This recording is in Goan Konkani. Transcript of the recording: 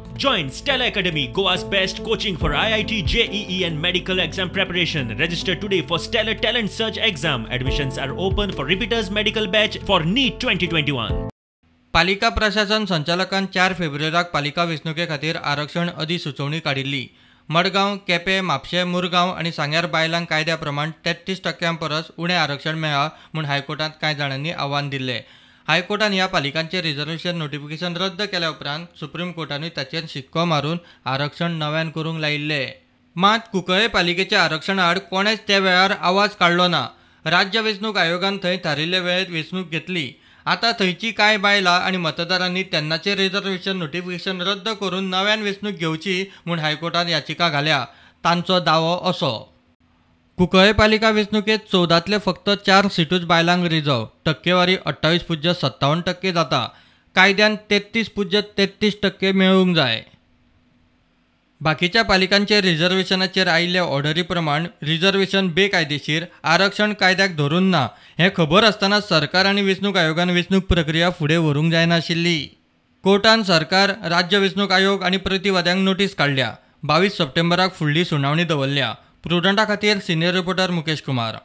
Join Stella Academy, Goa's best coaching for IIT, JEE and medical exam preparation. Register today for Stellar Talent Search exam. Admissions are open for repeaters medical batch for NEET 2021. पालिका प्रशासन संचालकान 4 फेब्रुवारीक पालिका वेंचणुके खातीर आरक्षण अधिसुचोवणी काडिल्ली. मडगांव, केपें, म्हापशें, मुरगांव आनी सांग्यार बायलांक कायद्या प्रमाण 33% परस उणें आरक्षण मेळ्ळां म्हूण हायकोर्टांत कांय जाणांनी आव्हान दिल्लें. हायकोर्टान ह्या पालिकांचें रिझर्वेशन नोटिफिकेशन रद्द केल्या उपरांत सुप्रीम कोर्टानूय ताचेर शिक्को मारून आरक्षण नव्यान करूंक लायिल्लें. मात कुंकळे पालिकेच्या आरक्षणा आड कोणेच त्या वेळार आवाज काडलो ना. राज्य वेंचणूक आयोगान थंय थारिल्ले वेळेंत वेंचणूक घेतली. आतां थंयची कांय बायलां आनी मतदारांनी तेन्नाचें रिझर्वेशन नोटिफिकेशन रद्द करून नव्यान वेंचणूक घेवची म्हूण हायकोर्टांत याचिका घाल्या. तांचो दावो असो: कुंकळे पालिका वेंचणुकेंत 14तले फक्त 4 सिटूच बायलांक रिजर्व, टक्केवारी 28.57% जाता. कायद्यान 33.33% मेळूंक जाय. बाकीच्या पालिकांचे रिझर्वेशनाचेर आयिल्ले ऑर्डरी प्रमाण रिझर्वेशन बेकायदेशीर, आरक्षण कायद्याक धरून ना हें खबर आसतना सरकार आनी वेंचणूक आयोगान वेंचणूक प्रक्रिया फुडें व्हरूंक जायनाशिल्ली. कोर्टान सरकार, राज्य वेंचणूक आयोग आनी प्रतिवाद्यांक नोटीस काडल्या. 22 सप्टेंबराक फुडली सुनावणी दवरल्या. प्रुडंटा खातीर सिनियर रिपोर्टर मुकेश कुमार.